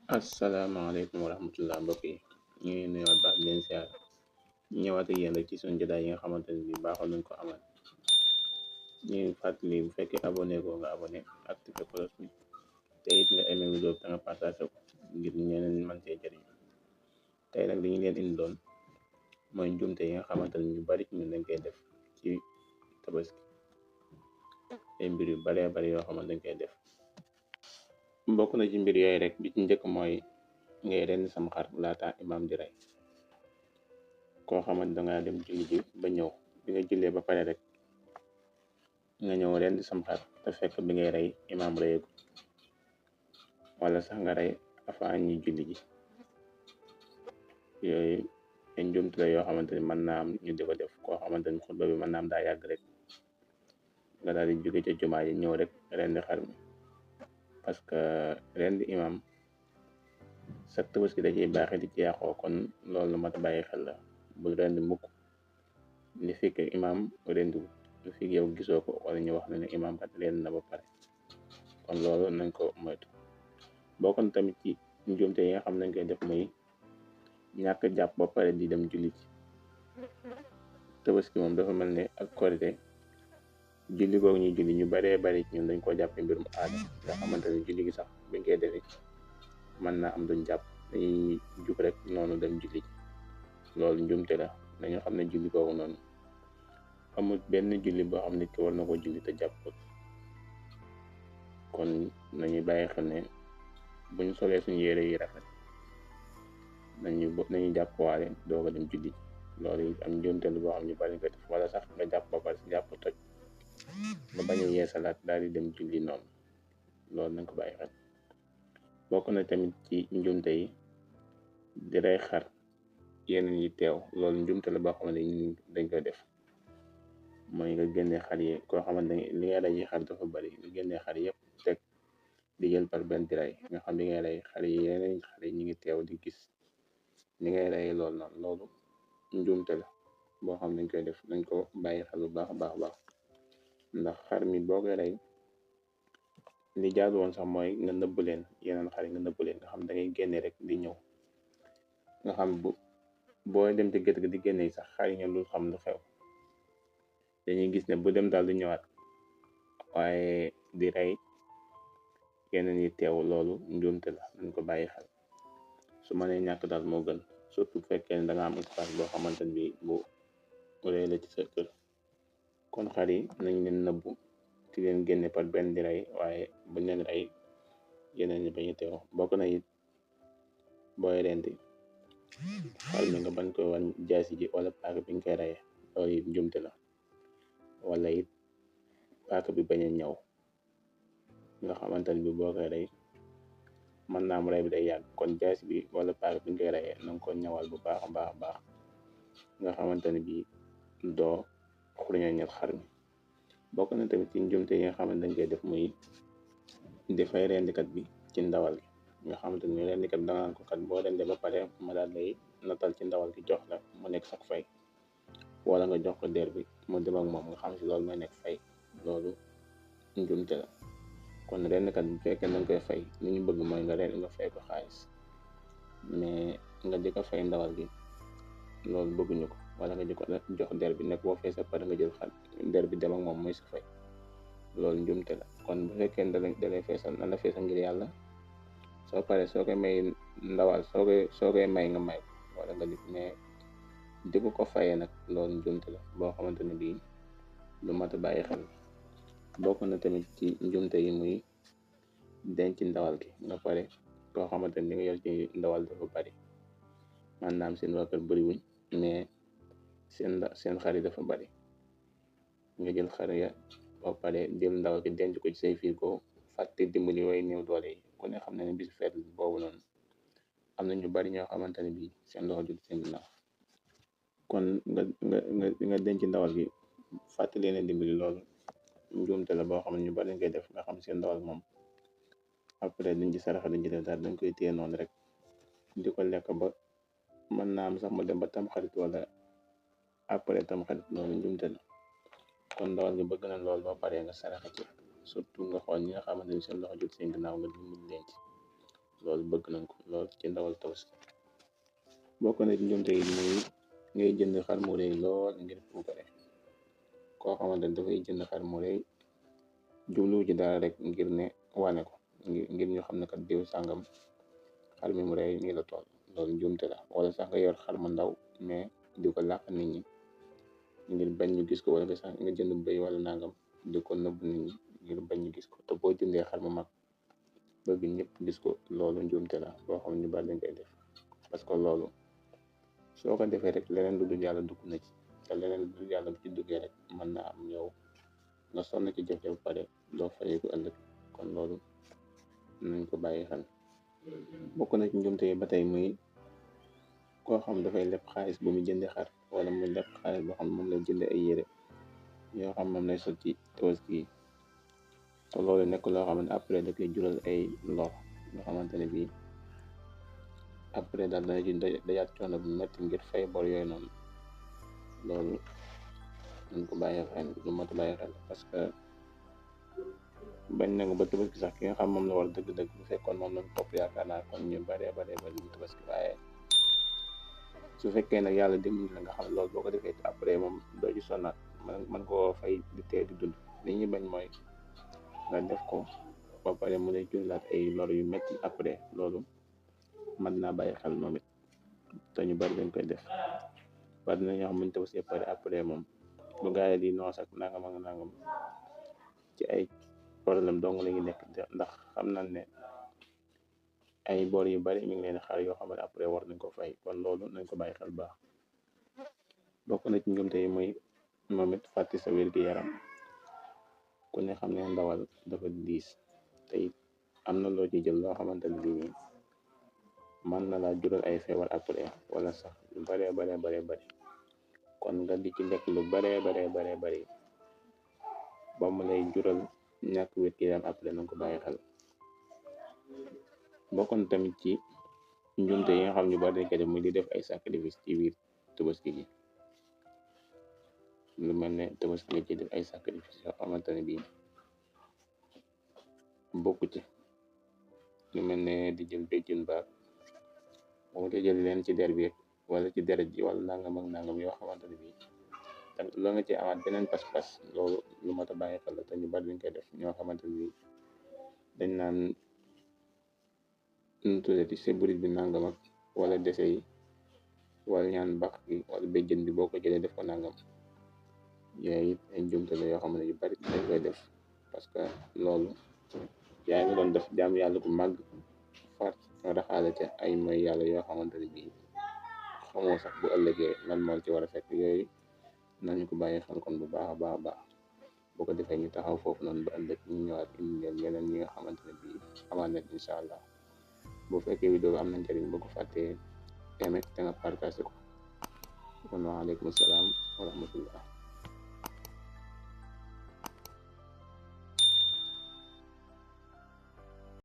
asalaamaaleykum wa rahmatullah mbokk yi ñu ngi nuyuwaat baax di leen siyaar ñëwaat ak yéen rek ci suñu jotaay yi nga xamante ne bi baaxoon nañ ko amal ñu ngi fàttali bu fekkee abonné ko nga abonné activé cloche bi te it nga aimé vidéo bi te nga partagé ko ngir ñeneen mën see jëriñ tey nag li ñu leen indi doon mooy njumte yi nga xamante ne ñu bari ñun dañ koy def ci tabaski ay mbir yu baree bari yoo xamante dañ koy def bokk na ci mbir yooyu rek bi ci njëkk mooy ngay rendi sam xar laata imam di rey koo xamante dangaa dem julli ji ba ñëw bi nga jullee ba pare rek nga ñëw rendi sam xar te fekk bi ngay rey imam reyeegu wala sax nga rey avant ñi julli ji yooyu ay njumte la yoo xamante ni mën naa am ñu di ko def koo xamante ni xutba bi mën naa am daa yàgg rek nga daal di jóge ca jumaa ji ñëw rek rendi xar mi parce que rendi imam sa tabaski da ciy baaxee di ci yàqoo kon loolu lu mat a bàyyi xel la bul rendi mukk li fekk imam rendi lu fekk yow gisoo ko wala ñu wax ne ne imam kat rendi na ba pare kon loolu nañ ko moytu bokk na tamit ci njuumte yi nga xam nañ koy def muy ñàkk jàpp ba pare di dem julli ci tabaski moom dafa mel ne ak korite julli googu ñuy julli ñu baree bari ñun dañ ko jàppe mbirum aada nga xamante ne julli gi sax buñ koy defee mën naa am duñ jàpp dañuy jug rek noonu dem julli loolu njumte la dañu xam ne julli googu noonu amul benn julli boo xam ne ki war na ko julli te jàpput kon nañuy bàyyi xel ne buñ solee suñu yére yi rafet nañu jàppwaale doo ko dem julli loolu it am njumte la boo xam ñu bari ko def wala sax nga jàpp ba pare si jàpp toj nga bañ a yeesalaat daal di dem julli noonu loolu nañ ko bàyyi xel bokk na tamit ci njumte yi di rey xar yeneen yi teew loolu njumte la boo xamante ni dañ koy def mooy nga génne xar yi koo xamante ni li ngay rey yi xar dafa bari nga génne xar yëpp teg di jël par benn di rey nga xam li ngay rey xar yi yeneen xar yi ñu ngi teew di gis li ngay rey loolu noonu loolu njumte la boo xam dañ koy def nañ ko bàyyi xel bu baax baax baax ndax xar mi boo koy rey li jaadu woon sax mooy nga nëbb leen yeneen xar yi nga nëbb leen nga xam da ngay génne rek di ñëw nga xam boo dem ci gët gi di génne sax xar yi ñoom lu xam lu xew dañuy gis ne bu dem daal du ñëwaat waaye di rey yeneen yi teew loolu njuumte la nañ ko bàyyi xel su ma nee ñàkk daal moo gën surtout fekkee ne da nga am espace boo xamante ne bi bu rëy la ci sa kër kon xar yi nañ leen nëbbu di leen génne par benn di rey waaye buñ leen rey yeneen ñi bañu teew bokk na it booy rendi xar mi nga bañ koy wan jaasi ji wala paaka bi nga koy reye loolu it njumte la wala it paaka bi bañ a ñaw nga xamante ne bi boo koy rey mën naa am rey bi day yàgg kon jaasi bi wala paaka bi nga koy reye na nga ko ñawal bu baax a baax a baax nga xamante ne bi doo xurñoñal xar mi bokk na tamit ci njumte yi nga xamante dañ koy def muy dafay rendikat bi ci ndawal gi nga xamante ni rendikat bi dangaan ko kat boo rendee ba pare ma daal lay natal ci ndawal gi jox la mu nekk sax fay wala nga jox ko der bi mu dem ak moom nga xam si loolu mooy nekk fay loolu njumte la kon rendikat bi fekkee dañ koy fay li ñu bëgg mooy nga rend nga fay ko xaalis mais nga di ko fay ndawal gi loolu bëgguñu ko wala nga di ko jox der bi nekk boo fay sa pare nga jël xal der bi dem ak moom mooy sa fay loolu njumte la kon bu fekkee dalay feesal na la feesal ngir yàlla soo pare soo koy may ndawal soo koy may nga may wala nga di mais di ko fayee nag loolu njumte la boo xamante ne bii lu mat a bàyyi xel bokk na tamit ci njumte yi muy denc ndawal gi nga pare koo xamante ni li nga yor ci ndawal dafa bari maanaam seen waa kër bariwuñ mais seen xar yi dafa bari nga jël xar ya ba pare jël ndawal gi denc ko ci say frigo fàtte dimbali way néew doole yi ku ne xam ne ne bis feet boobu noonu am na ñu bari ñoo xamante ne bii seen loxo jot seen ginnaaw kon nga denc ndawal gi fàtte leen dimbali loolu njuumte la boo xam ne ñu bari ngay def nga xam seen ndawal moom après dañ ci saraxa dañ ci def daal dañ koy téye noonu rek di ko lekk ba mën naa am sax mu dem ba tam xarit wala après tam xarit loolu njumte la kon ndawal gi bëgg na lool ba pare nga saraxa ci surtout nga xool ñi nga xamante ni seen loxo jot seen ginnaaw nga dimbali leen ci loolu bëgg nañ ko lool ci ndawal tabaski. bokk na ci njumte yi muy ngay jënd xar mu rëy lool ngir puukare. koo xamante ne dafay jënd xar mu rëy jubluwu ci dara rek ngir ne wane ko ngir ñu xam ne kat diw sàngam xar mi mu rëy nii la toll. loolu njumte la. wala sax nga yor xar mu ndaw mais di ko làq nit ñi ngir bañ ñu gis ko, wala nga sax nga jënd bëy wala nangam di ko nëbb nit ñi ngir bañ ñu gis ko. te boo jëndee xar mu mag bëgg ñëpp gis ko, loolu njumte la boo xam ñu bari dañ koy def. parce que loolu soo ko defee rek leneen lu dul yàlla dugg na ci, te leneen lu dul yàlla bu ci duggee rek mën naa am ñëw nga sonn ci jëf ba pare doo fayee ko ëllëg. kon loolu nañ ko bàyyi xel. bokk na ci njumte yi ba tey muy koo xam dafay leb xaalis bu mu jëndi xar, wala mu leb xaalis boo xam moom lay jënd ay yére yoo xam moom lay sol ci tabaski yi. te loolu nekk loo xam ne après da koy jural ay lor nga xamante ne bii après daal dana ci dajaat coono bu metti ngir fay bor yooyu noonu. loolu nañ ko bàyyi xel, lu mat a bàyyi xel. parce que bañ nangu ba tabaski sax ki nga xam moom la war dëgg-dëgg bu fekkoon moom lañ topp, yaakaar naa kon ñu baree bu tabaski. waaye su fekkee nag yàlla dimbali la nga xam loolu boo ko defee après moom doo ci sonnaat, man koo fay di tee di dund. li ñuy bañ mooy nga def ko ba pare mu lay jurlaat ay lor yu metti après. loolu mën naa bàyyi xel moom it, te ñu bari dañ koy def. bari na ñoo xam muñ tabaski pare après moom bu gaa yi di noos ak nangam ak nangam ci ay problème dong la ñu nekk, ndax xam nañ ne ay bor yu bari mi ngi leen xaar yoo xam ne après war nañ ko fay. kon loolu nañ ko bàyyi xel baax. bokk na ci njumte yi muy moom it fàtte sa wér-gi-yaram. ku ne xam ne ndawal dafa diis, te it am na loo ci jël loo xamante ne bii mën na laa jural ay feebar après, wala sax lu baree bari. kon nga di ci lekk lu baree bari ba mu lay jural ñàkk wér-gi-yaram après nañ ko bàyyi xel. bokkoon tamit ci njumte yi nga xam ñu bari dañ koy def muy di def ay sacrifice ci biir tabaski gi. lu mel ne tabaski nga ci def ay sacrifice yoo xamante ne bii bokku ci. lu mel ne di jël béjjën baag wala nga jël leen ci der bi wala ci deret ji wala nangam ak nangam yoo xamante ne bii tamit loo nga ci amaat beneen pas-pas. loolu lu mat a bàyyi xel la, te ñu bari dañ koy def. ñoo xamante ne bii dañ naan nu tuddati seburit bi nangam ak wala dese yi wala ñaan bax gi wala béjjën bi boo ko jëlee def ko nangam. yooyu it ay njumte la yoo xam ne yu bari dañ koy def. parce que loolu yaa ngi doon def jaam yàlla bu màgg far raxaale ca ay mooy yàlla yoo xamante ne bii xamoo sax bu ëllëgee lan moo ci war a fekk. yooyu nañu ko bàyyi xel kon bu baax a baax boo ko defee ñu taxaw foofu noonu ba ëllëg ñu ñëwaat indi leen yeneen ñi nga xamante ne bii amaat na incha allah. bu fekkee vidéo bi am na njëriñ boo ko fàttee aimer te nga partagé ko. kon waaleykum salaam wa rahmatullah.